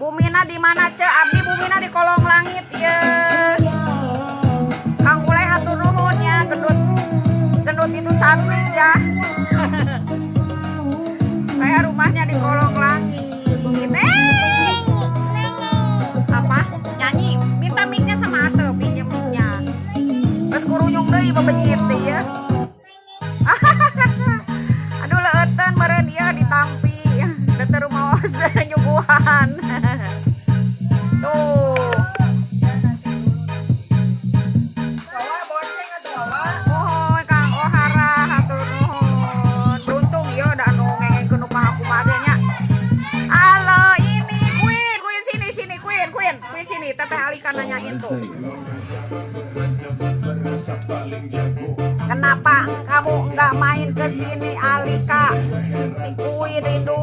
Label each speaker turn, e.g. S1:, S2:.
S1: Bumina di mana, Ce? Abdi bumina di kolong langit ya. Kang Ulay, hatur nuhun ya, gendut. Gendut itu cantik ya. Saya rumahnya di kolong langit. Eh, apa? Nyanyi. Minta mic-nya sama Ate, pinjem mic-nya. Terus kurunyung deui bebenyit teh ya. Aduh, leueuteun meureun ieu ditampi. Da teu rumaos nyuguhan. Tuh.
S2: Wawa bonceng atuh, Wawa.
S1: Mohon Kang Ohara, hatur nuhun. Beruntung ieu da anu ngengengkeun nu kumaha ge nya. Halo, ini Queen, Queen sini sini Queen, Queen, Queen sini. Teteh Alika nanyain tuh. Kenapa kamu nggak main ke sini, Alika? Si Queen rindu.